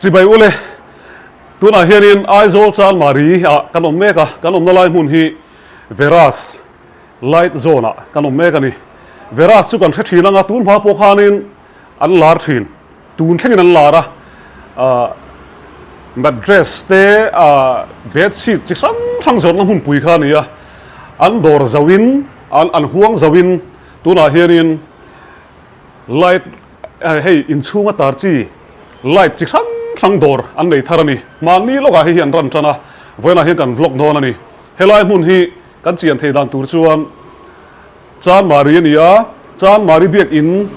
Chibai ule, tunah hianin Aizawl Chanmari ah kan awm mek a, kan awmna lai hmun hi Veras Light Zone ah kan awm mek a ni. Veras chu kan hre thin anga tun hma pawh khanin an lar thin, tun thlengin an lar a, ah mattress te ah bedsheet chi hrang hrang zawrhna hmunpui kha a ni a, an dawr zauhin an huang zauhin tunah hianin Light hei inchhunga tar chi light chi hrang hrang dawr an nei thar a ni. Mahni lawkah hei hi an ran tan a, vawiinah hian kan vlog dawn a ni. Helai hmun hi kan chian thei dan tur chuan Chanmari a ni a, Chanmari biakin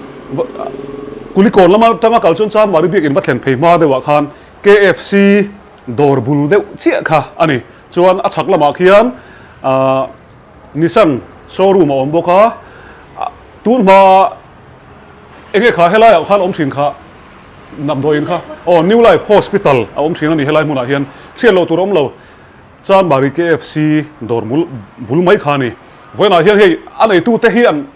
Kulikawn lama atanga kal chuan Chanmari biakin va thlen phei hma deuhah khan KFC dawr bul deuh chiah kha a ni. Chuan a chhak lamah khian ahh Nissan showroom a awm bawk a, tun hma enge kha helaiah khan awm thin kha damdawiin kha aw New Life Hospital a awm thin a ni helai hmunah hian hriat loh tur a awm lo Chanmari KFC dawr bul mai kha a ni vawiinah hian hei a neitute hi an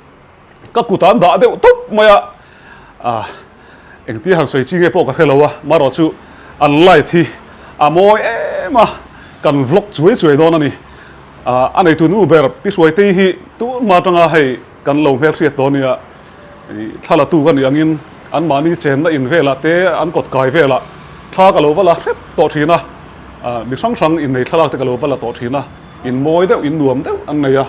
Ka kut an dah deuh tawp mai a, ah engtia han sawi chi nge pawh ka hre lo a, marawh chu an light hi a mawi em a, kan vlog chuai chuai dawn a ni. Ah a neitu nu ber Pi Hruaitei hi tun hma atanga hei kan lo hmelhriat tawh a nia, thla la tu ka nih angin anmahni chenna in velah te an kawt kai velah thla ka lo va la hrep tawh thin a, ah mi hrang hrang innei thlalak te ka lo va la tawh thin a. In mawi deuh, in nuam deuh an nei a,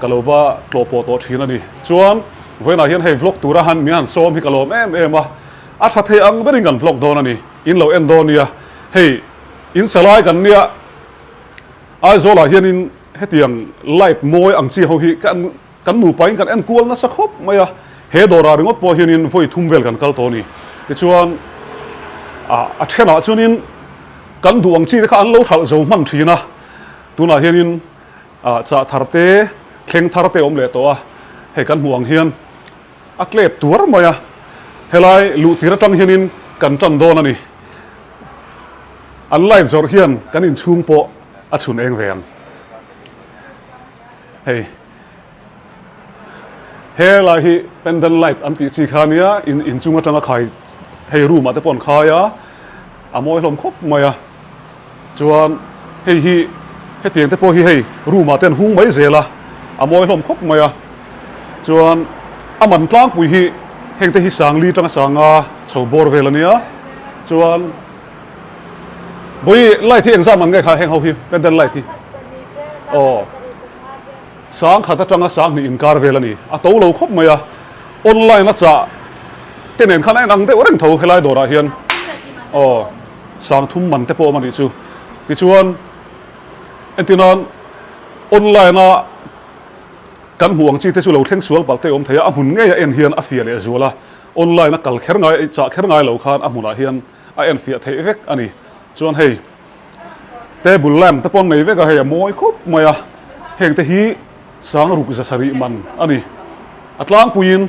ka lo va tlawh pawh tawh thin a ni. Chuan vawiinah hian hei vlog tura han min han sawm hi ka lawm em em a, a tha thei ang berin kan vlog dawn a ni, in lo en dawn nia. Hei in salai kan nia, Aizawlah hianin hetiang light mawi ang chi ho hi ka Kan nupain kan en kual nasa khawp mai a, he dawrah ringawt pawh hianin vawi thum vel kan kal tawh a ni. Tichuan, a thenah chuanin kan duh ang chi te kha an lo hralh zo hman thin a, tunah hianin chah thar te, thleng thar te a awm leh tawh a, hei kan hmuh ang hian a tlep tuar mai a, helai luh tir atang hianin kan tan dawn a ni. An light zawrh hian kan inchhung pawh a chhun eng ve ang. Hei helai hi pendant light an tih chi kha ania in inchung atanga khai hei room ah te pawh an khai a a mawi hlawm khawp mai a chuan hei hi hetiang te pawh hi hei room ah te an hung mai zel a a mawi hlawm khawp mai a chuan a man tlangpui hi heng te hi sangli atanga sanga chho bawr vel ania chuan. Vawi light hi engzah man nge kha heng ho hi pendant light hi aw sang khat atanga sang hnih inkar vel a ni a to lo khawp mai a online a chah te nen khan a en ang deuh reng tho helai dawrah hian aw sang thum man te pawh awm a nih chu tichuan entirnan online a kan hmuh ang chi te chu lo thleng sual palh te awm thei a a hmun ngei a en hian a fiah leh zual a online a kal kher ngai chah kher ngai lo khan a hmunah hian a enfiah theih vek a ni. Chuan hei table lamp te pawh an nei vek a, hei a mawi khawp mai a, heng te hi sang ruk za sarih man a ni. A tlangpuiin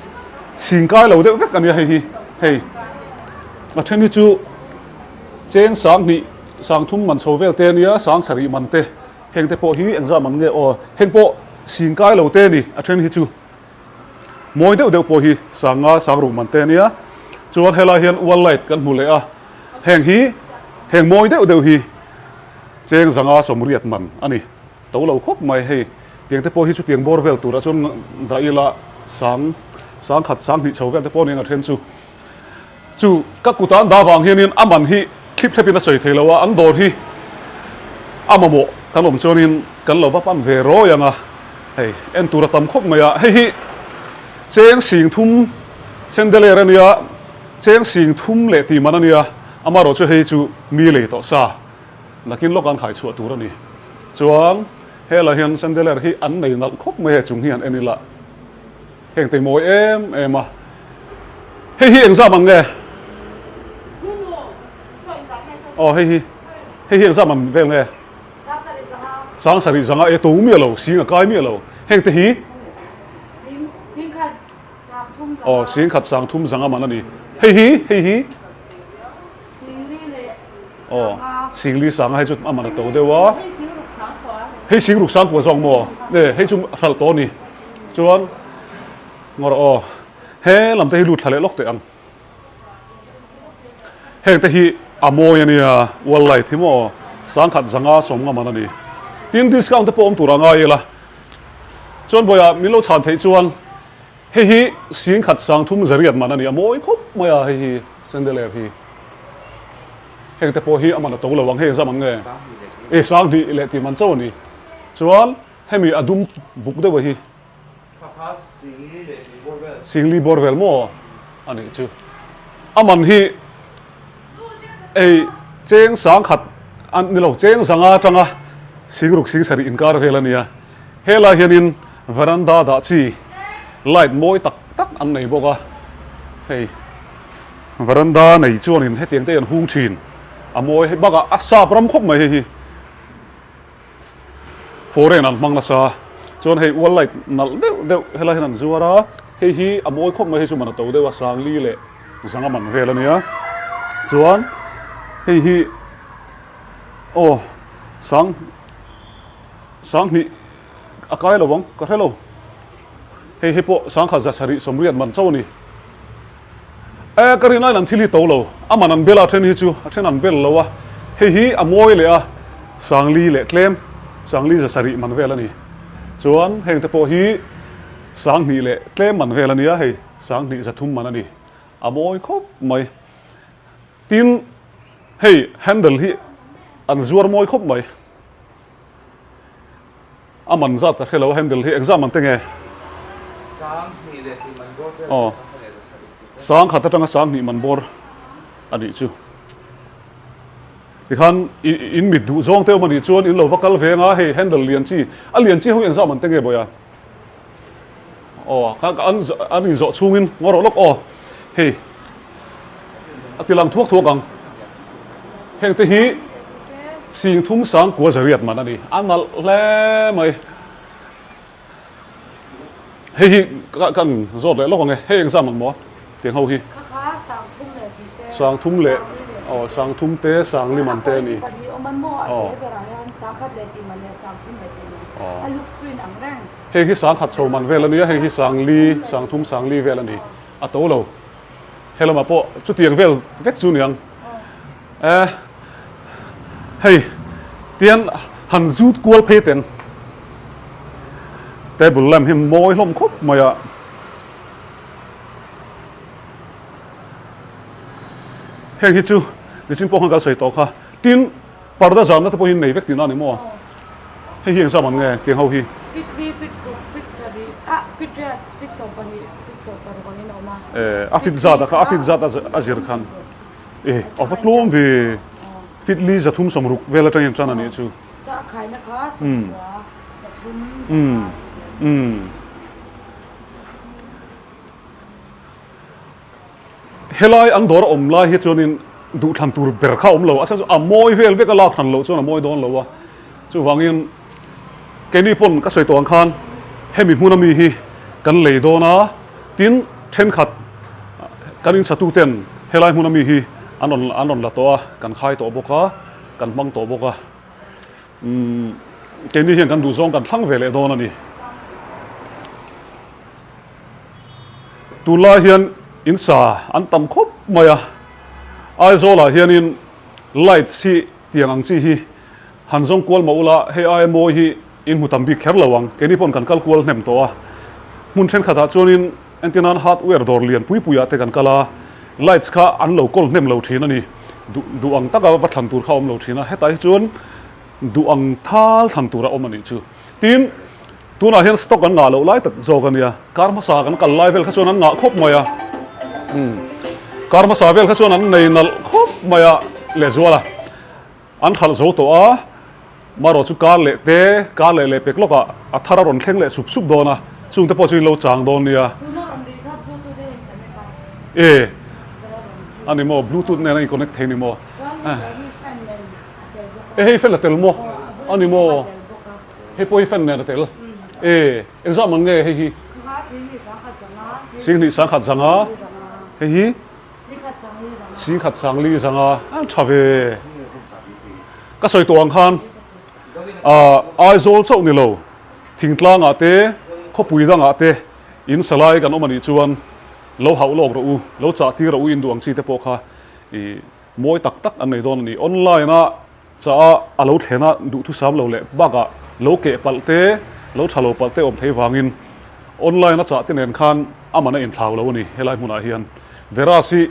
chhing kai lo deuh vek a nia hei hi, hei a then hi chu cheng sang hnih sang thum man chho vel te a nia, sang sarih man te, heng te pawh hi engzah man nge aw, heng pawh chhing kai lo te a ni a then hi chu. Mawi deuh deuh pawh hi sanga sang ruh man te a nia. Chuan helai hian wall light kan hmu leh a, heng hi heng mawi deuh deuh hi cheng zanga sawmriat man a ni. To lo khawp mai hei tiang te pawh hi chutiang bawr vel turah chuan dah ila sang sang khat sang hnih chho vel te pawh nia a then chu. Chu ka kut an dah vang hianin a man hi thlip thlepin a sawi thei lo a, an dawr hi a mamawh kan awm chuanin kan lo va pan ve rawi ang a, hei en tur a tam khawp mai a, hei hi cheng sing thum chandelier a nia, cheng sing thum leh tih man a nia, amaherawh chu hei chu mi lei tawh sa nakin lawk an khai chhuah tur a ni. Chuan helai hian chandelier hi an nei nalh khawp mai hei chung hi han en ila. Heng te mawi em em a. Hei hi engzah man nge? Aw hei hi. Hei hi engzah man vel nge? Sang sarih zanga e to miah lo, sing a kai miah lo. Heng te hi? Aw sing khat sang thum zanga man a ni. Hei hi? Hei hi? Aw singli sanga hei chu a man a to deuh a. Hei sing ruk sang kua zawk maw? E hei chu hralh tawh a ni. Chuan ngawr aw he lam te hi lut thla leh lawk teh ang. Heng te hi. A mawi a nia, wall light hi maw 1005 sawmnga man a ni. Tin, discount te pawh awm tur a ngai ila. Chuan bawiah min lo chhan theih chuan hei hi 10 300 man a ni, a mawi khawp mai a hei hi chandelier hi. Heng te pawh hi a man a to lo ang, hei engzam ang nge? E 2000 leh tih man chauh a ni. Chuan hemi a dum buk deuh a hi. Kha kha Singli leh Li bawr vel. Singli bawr vel maw a nih chu. A man hi ei cheng 10,000 a ni lo, cheng zanga atanga singruk 7000 inkar vel a nia. Helai hianin veranda dah chi light mawi tak tak an nei bawk a, hei veranda nei chuanin hetiang te hi an hung thin a mawi hei bakah a sap ram khawp mai hei hi. Foreign an hmang nasa chuan hei wall light nalh deuh deuh helai hian an zuar a hei hi a mawi khawp mai hei chu man a to deuh a 4000 leh zanga man vel a nia chuan hei hi aw sang 2000 a kai lo ang ka hre lo hei hi pawh 1780 man chauh a ni. E, ka rin aiin an thil hi to lo. A man an bel a, a then hi chu a then an bel lo a. Hei hi a mawi leh a, 4000 leh tlem, 4000 700 man vel a ni. Chuan heng te pawh hi 2000 leh tlem man vel a nia, hei 2300 man a ni. A mawi khawp mai. Tin, hei handle hi an zuar mawi khawp mai. A man zat ka hre lo a handle hi engzah man te nge? 2000 leh tih man bawr vel Aw. 10,000 atanga 2000 man bawr a nih chu. Tikhan in mit duh zawng te awm a nih chuan in lo va kal ve anga hei handle lian chi a lian chi ho hi engzah man te nge bawiha? Aw an an inzawh chhungin ngaw rawh lawk aw hei a ti lang thuak thuak ang heng te hi 30 900 man a ni a nalh hle mai hei hi kan zawt leh lawk ang e hei engzam ang maw tiang ho hi 30 leh aw 30 te 50 man te a ni aw aw. Heng hi 10,000 chho man vel a nia, heng hi 40, 30, 40 vel a ni. A to lo. He lamah pawh chutiang vel vek chu niang. E, hei, tian han zut kual phei teng. Table lamp hi mawi hlawm khawp mai a. Heng hi chu nichin pawh khan kan sawi tawh kha. Tin, Parda zanna te pawhin nei vek tihna a ni maw? Hei hi engzam ang nge tiang ho hi? Fit li, fit ruk, fit sarih, ah fit riat, fit 12, fit 16 angin a awm a. Eh, a fit zat a kha, a fit zat a zir khan. Eh, a va tlawm ve. Fit li 360 vel atangin tan a nih chu. Chuan a khaina kha 90, 300, 100 tih vel. Helai an dawr a awm lai hi chuanin duhthlan tur ber kha a awm lo. A chhan chu a mawi vel vek a lak hran loh chuan a mawi dawn lo a. Chuvangin keini pawn ka sawi tawh ang khan hemi hmuna mi hi kan lei dawn a, tin thenkhat kan insatu ten helai hmuna mi hi an rawn an rawn la tawh a, kan khai tawh bawk a, kan hmang tawh bawk a. Umm keini hian kan duhzawng kan thlang ve leh dawn a ni. Tunlai hian in sa an tam khawp mai a, Aizawlah hianin lights hi tiang ang chi hi han zawng kual mah ula hei aia mawi hi in hmu tam bik kher lo ang, keini paw'n kan kal kual hnem tawh a, hmun thenkhatah chuanin entir nan hardware dawr lian pui puiah te kan kal a, lights kha an lo kawl hnem lo thin a ni, duh duh ang taka va thlan tur kha a awm lo thin a, hetah hi chuan duh ang thal thlan tur a awm a nih chu. Tin, tunah hian stock an ngah loh lai tak zawk a nia. Kar hmasa kan kal lai vel kha chuan an ngah khawp mai a. Umm. Kar hmasa vel kha chuan an nei nalh khawp mai a lehzual a. An hralh zo tawh a, marawh chu kar leh te, kar leh leh pek lawkah a thar a rawn thleng leh sup sup dawn a, chungte pawh chu in lo chang dawn nia. Tuna rawn ri kha bluetooth a in connect a. E, a ni maw? Bluetooth nen a in connect thei ni maw? Chuan hei fan nen a tel bawk a. E hei fan a tel maw? A ni maw? Hei pawh hi fan nen a tel. E, engzah man nge hei hi? 2,500 zanga. Hei hi? 1,300 zanga. A tha ve. Ka sawi tawh ang khan Aizawl chauh ni lo, thingtlangah te, khawpui dangah te in salai kan awm a nih chuan lo hauh lawk rawh u, lo chah tir rawh u in duh ang chi te pawh kha i. Mawi tak tak an nei dawn a ni. Online a chah a a lo thlen a duhthusam lo leh bakah lo keh palh te, lo tha lo palh te awm thei vangin online a chah te nen khan a man a inthlau lo a ni helai hmunah hian. Veras hi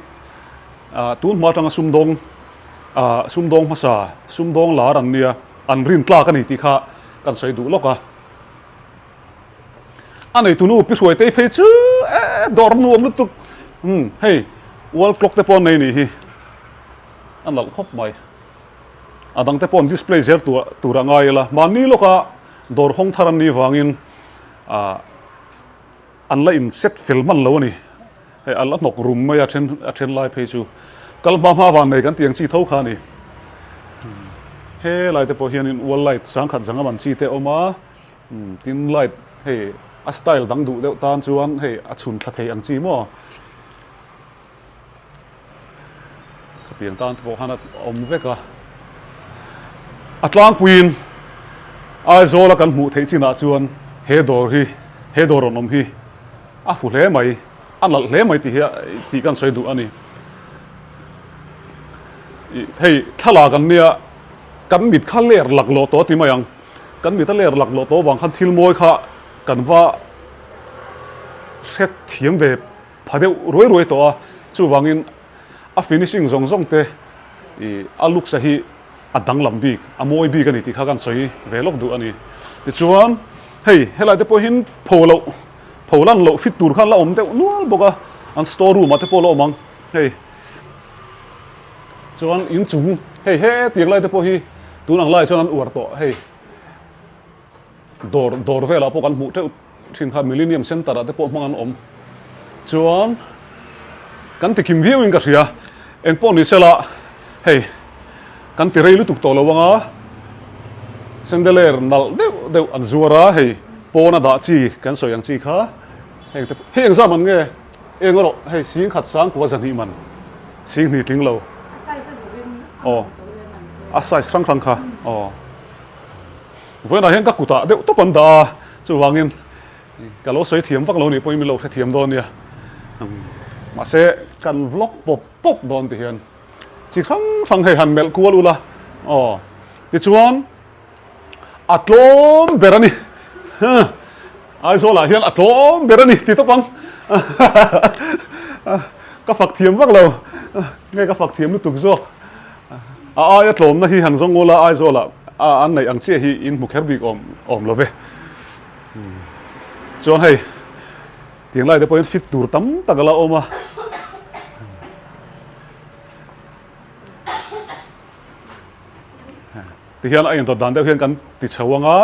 tun hma atanga sumdawng sumdawng hmasa, sumdawng lar an nia, an rin tlak a ni tih kha kan sawi duh lawk a. A neitu nu Pi Hruaitei phei chu e dawr nuam lutuk umm hei wall clock te pawh an nei nih hi a nalh khawp mai a dang te pawh an display zel tur tur a ngai ila mahni lawka dawr hawng thar an nih vangin ah An la in set fel hman lo a ni. Hei a la hnawk rum mai a then a then lai phei chu kal hma hma van nei kan tih ang chi tho kha a ni. He lai te pawh hianin wall light sangkhat zanga man chi te a awm a, tin light hei a style dang duh deuh tan chuan hei a chhun thla thei ang chi maw. Khatiang tan te pawh khan a awm vek a. A tlangpuiin Aizawla kan hmuh theih chinah chuan he dawr hi, he dawr rawn awm hi a fu hle mai, a nalh hle mai tih hi tih kan sawi duh a ni. Hei thlalak an nia, kan mit kha ler laklawh tawh a ti mai ang. Kan mit a ler laklawh tawh avang khan thil mawi kha kan va hrethiam ve pha deuh ruai ruai tawh a, chuvangin a finishing zawng zawng te ih a looks a hi a danglam bik, a mawi bik a ni tih kha kan sawi ve lawk duh a ni. Tichuan hei helai te pawh hian pho loh, pho lan loh fit tur khan la awm deuh nual bawk a, an store room ah te pawh la awm ang hei. Chuan inchung hei hetiang lai te pawh hi tun ang lai chuan an uar tawh hei. Dawr dawr velah pawh kan hmuh teuh thin kha Millennium Centre ah te pawh hmang an awm chuan kan ti kim viau in ka hria eng pawh ni sela hei kan ti rei lutuk tawh lo anga chandelier nalh deuh deuh an zuar a hei pawn a dah chi kan sawi ang chi kha heng te hei engzah man nge eng erawh hei singkhat sangkua zahnih man singhnih tling lo aw a size hrang hrang kha aw. Vawiinah hian ka kutah deuh tawp an dah a, chuvangin ka lo sawi thiam vak lo nih pawhin min lo hrethiam dawn nia. Mahse kan vlog pawp pawp dawn ti hian chi hrang hrang hei han melh kual ula aw tichuan a tlawm ber a ni Aizawlah hian a tlawm ber a ni ti tawp ang ka fak thiam vak lo nge ka fak thiam lutuk zawk. A aia tlawmna hi han zawng ula Aizawlah a an neih ang chiah hi in hmu kher bik awm awm lo ve. Chuan hei tiang lai te pawhin fit tur tam tak a la awm a. Tihian a indawt dan deuh hian kan ti chho ang a.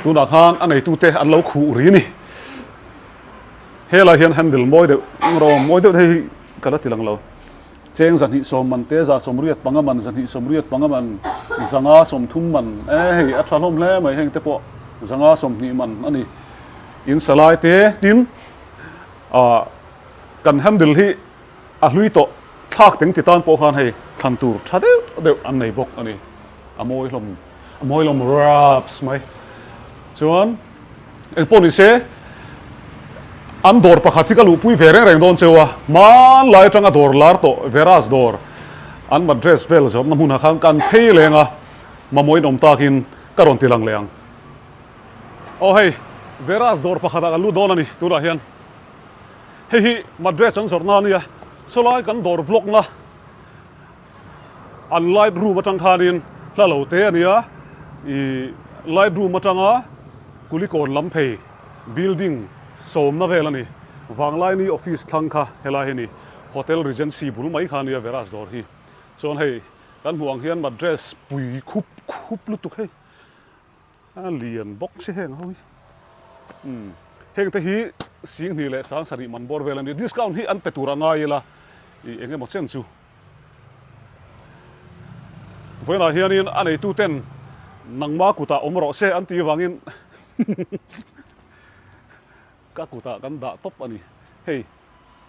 Tunah khan a neitute an lo khuh ri a ni. Helai hian handle mawi deuh rawng mawi deuh te hi ka la ti lang lo. Cheng 270 man te, 185 man, 285 man, 530 man e hei a tha hlawm hle mai heng te pawh 520 man a ni. In salai te tin ah kan handle hi a hlui tawh thlak teng ti tan pawh khan hei thlan tur tha deuh deuh an nei bawk a ni. A mawi hlawm a mawi hlawm raps mai. Chuan eng pawh ni se an dawr pakhat hi ka luhpui ve reng reng dawn cheu a, hmanlai atanga dawr lar tawh Veras dawr an mattress vel zawrhna hmunah khan kan phei leng a, mamawhin awm takin ka rawn ti lang leh ang. Aw hei Veras dawr pakhatah kan lut dawn a ni tunah hian hei hi mattress an zawrhna a nia, sawlai kan dawr vlog na. An light room atang khanin hla lo te a nia, ih light room atanga Kulikawn lam phei building sawmna vel a ni. Vanglaini office thlang kha helai hi a ni, Hotel Regency bul mai kha a nia Veras dawr hi. Chuan hei kan hmuh ang hian mattress pui khup khup lutuk hei. A lian bawk si heng ho hi. Umm heng te hi 20 leh 70 man bawr vel a ni. Discount hi an pe tur a ngai ila ih eng emaw chen chu. Vawiinah hianin a neitu ten nangma kutah awm rawh se an tih avangin ka kutah kan dah tawp a ni. Hei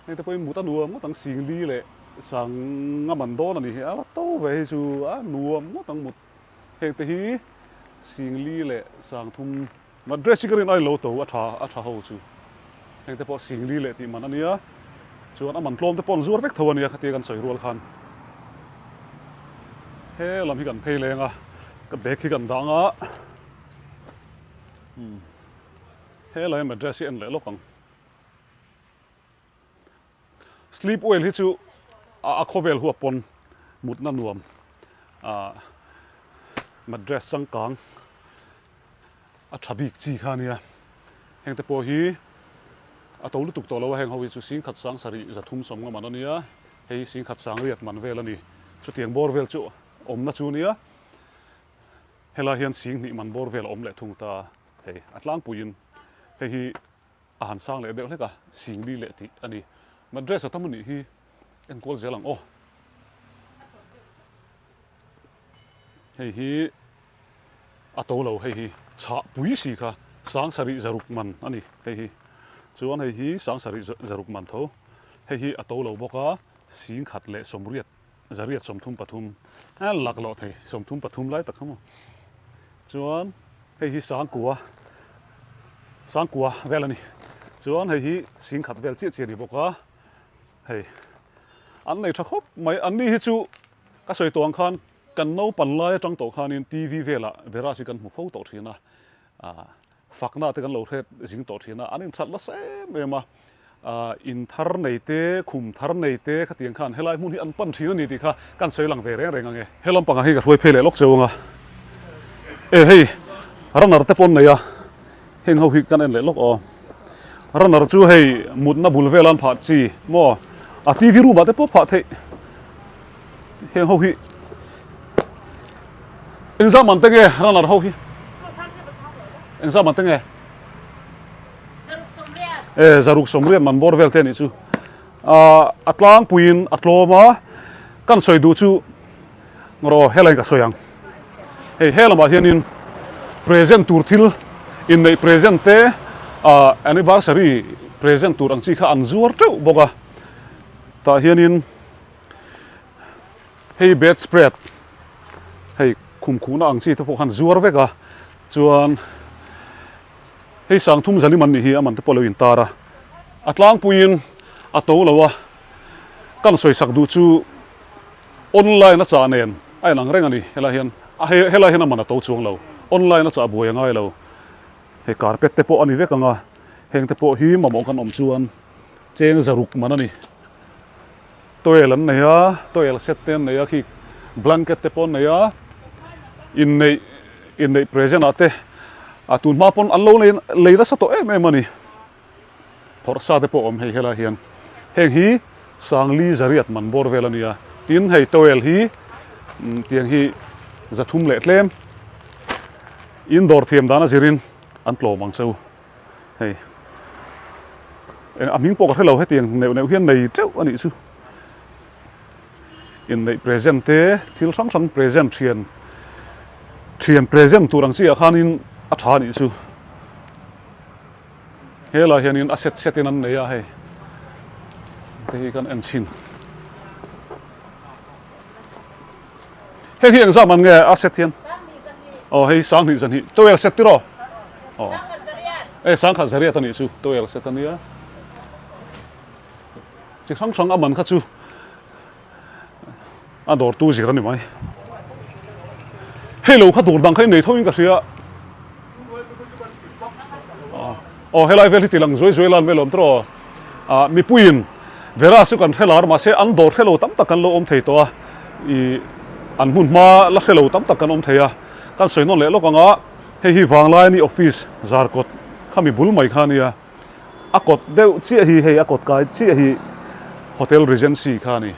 heng te pawhin mut a nuam ngawt ang 40 leh sanga man dawn a ni hi a to ve hi chu a nuam ngawt ang mut. Heng te hi 40 leh 30 Madras hi ka rin ai lo to a tha a tha ho chu. Heng te pawh 40 leh tih man a nia. Chuan a man tlawm te pawh an zuar vek tho a nia khatia kan sawi rual khan. He lam hi kan phei leng a, ka bag hi kan dah ang a. Umm he lai address hi en leh lawk ang. Sleep well hi chu a khawvel huap pawn mutna nuam ah mattress changkang a tha bik chi kha ania. Heng te pawh hi a to lutuk tawh lo a, heng ho hi chu singkhat sang sarih zathum sawm nga man ania, hei hi singkhat sang riat man vel a ni. Chutiang bawr vel chu awmna chu ania, helai hian singhnih man bawr vel a awm leh thung ta hei a tlangpuiin hei hi A han sang leh deuh hlek a, singli leh tih a ni. Madras a tam a nih hi enkawl zel ang aw. Hei hi a to lo hei hi chhah pui si kha sang sarih zaruk man a ni hei hi. Chuan hei hi sang sarih zaruk man tho. Hei hi a to lo bawk a, singkhat leh sawmriat zariat 33 a lak loh thei 33 lai tak kha maw. Chuan hei hi sangkua sangkua vel a ni chuan hei hi singkhat vel chiah chiah a ni bawk a hei an nei tha khawp mai an ni hi chu ka sawi tawh ang khan kan naupan lai atang tawh khanin T_V velah Veras hi kan hmu fo tawh thin a ah Fakna te kan lo hret zing tawh thin a, an inthat nasa em em a, in thar nei te, khum thar nei te khatiang khan helai hmun hi an pan thin a ni tih kha kan sawi lang ve reng reng ang e. He lampangah hi ka hruai phei leh lawk cheu ang a, e hei runner te pawh an nei a, heng ho hi kan en leh lawk aw. Runner chu hei mutna bul vel an phah chi maw, a TV room ah te pawh phah theih. Heng ho hi engzah man te nge runner ho hi engzah man te nge e zaruk sawmriat man bawr vel te anih chu a tlangpuiin a tlawm a kan sawi duh chu rawh helai ka sawi ang hei he lamah hianin present tur thil inneih present te anniversary present tur ang chi kha an zuar teuh bawk a tah hianin Hei bed spread hei khum khuhna ang chi te pawh khan zuar vek a chuan hei sangthum zalim an nih hi a man te pawh a lo intar a a tlangpuiin a to lo a kan sawisak duh chu online a chah nen a inang reng a ni helai hian helai hian a man a to chuang lo online a chah buai a ngai lo hei carpet te pawh a ni vek ang a heng te pawh hi mamawh kan awm chuan cheng zaruk man a ni. Towel an nei a, towel set te an nei a khi blanket te pawh an nei a, inneih inneih present ah te a tun hma pawn an lo lei lei nasa tawh em em a ni. Phawrh sa te pawh a awm hei helai hian. Heng hi Sangli zariat man bawr vel a ni a, tin hei towel hi tiang hi zathum leh tlem in dawr thiam dan a zirin an tlawm ang cheu. Hei a hming pawh ka hre lo hetiang neuh neuh hian nei teuh a nih chu. Inneih present te thil hrang hrang present thian thian present tur ang chi ah khanin a tha a nih chu. Helai hianin a set set in an nei a hei te hi kan en chhin. Heng hi engzah man nge a set hian? Aw hei sanghnih zanhnih towel set tiraw? Aw e sangkhat zariat a nih chu towel set a nia. Chi hrang hrang a man kha chu a dawrtu zir a ni mai. Hei lo kha dawr dang kha i nei tho in ka hria. Aw helai vel hi ti lang zuai zuai lan vel awm tawh aw. Mipuiin Vera chu kan hre lar mahse an dawr hre lo tam tak kan lo awm thei tawh a, ih an hmun hma la hre lo tam tak kan awm thei a. Kan sawi nawn leh lawk ang a, hei hi Vanglaini office Zarkawt khami bul mai kha a nia. A kawt deuh chiah hi hei a kawt kai chiah hi Hotel Regency kha a ni.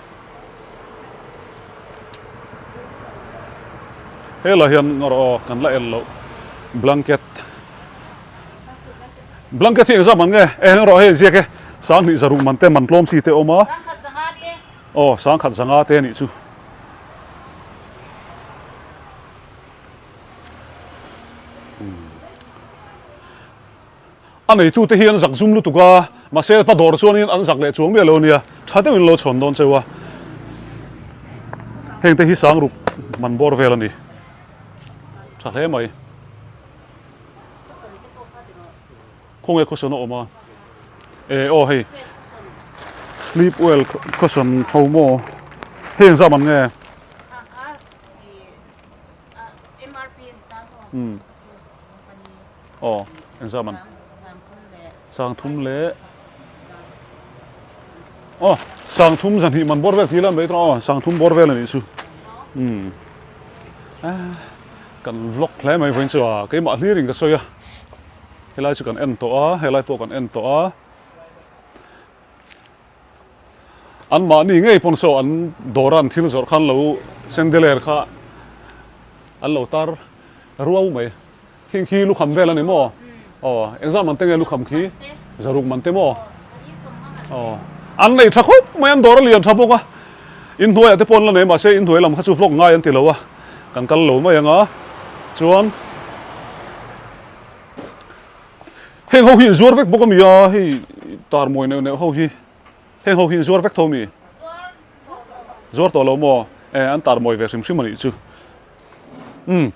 Helai hian ngarawh aw kan la en loh blanket blanket hi engzah man nge e heng rawh hei ziak e sanghnih zaruk man te man tlawm chi te awm a aw sangkhat zanga te anih chu. A neitute hi an zak zum lutuk a, mahse va dawr chuanin an zak leh chuang miah lo ania, tha deuhin lo chhawn dawn cheu a. Hengte hi sangruk man bawr vel a ni. Tha hle mai. Khawnge khawsawn a awm a? E aw hei. Sleep well cushion ho maw? Hei engzah man nge? Aw engzah man? Sangthum leh aw sangthum zahnih man bawr vel tih ila mai aw sangthum bawr vel a nih chu umm kan vlog hle mai vawiin chu a keimah hlir in ka sawi a helai chu kan en tawh a helai pawh kan en tawh a an mahni ngei pawn saw an dawr a an thil zawrh khan lo chandelier kha an lo tar ruau mai. Khing khi lukham vel a ni maw? Aw, engzah man te nge lukham khi? Zaruk man te maw? Aw, an nei tha khawp mai, an dawr a lian tha bawk a. Inhnuaiah te pawh an la nei mahse inhnuai lam kha chu vlog ngai an ti lo a, kan kal lo mai ang a. Chuan heng ho hi inzuar vek bawk a mi a, hei tar mawi neuh neuh ho hi, heng ho hi inzuar vek tho a mi? Zuar tawh lo maw? E, an tar mawi ve hrim hrim a nih chu. Umm,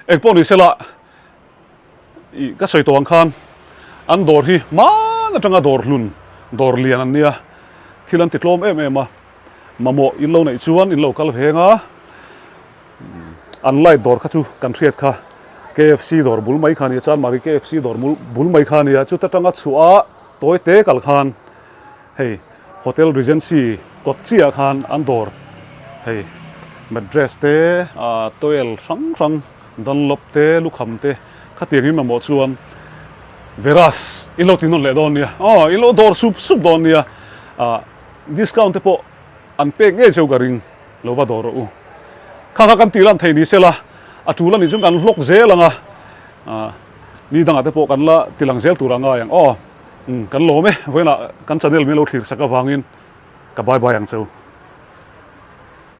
eng pawh ni sela, ih ka sawi tawh ang khan an dawr hi hman atanga dawr hlun, dawr lian an nia, thil an ti tlawm em em a, mamawh in lo neih chuan in lo kal veng a, an light dawr kha chu kan hriat kha KFC dawr bul mai kha a nia, Chanmari KFC dawr bul mai kha a nia, chuta tanga chhuah a tawi te kal khan Hei Hotel Regency kawt chiah khan an dawr hei mattress te ah towel hrang hrang Dunlop te lukham te khatiang in mamawh chuan Veras in lo ti nawn leh dawn nia aw in lo dawr sup sup dawn nia ah discount te pawh an pek ngei cheu ka ring lo va dawr rawh u kha kha kan tih lan thei ni sela a tul anih chuan kan vlog zel ang a ah ni dangah te pawh kan la ti lang zel tur a ngai ang aw. Umm kan lawm e, vawiinah kan channel min lo thlir sak avangin ka bye bye ang che u.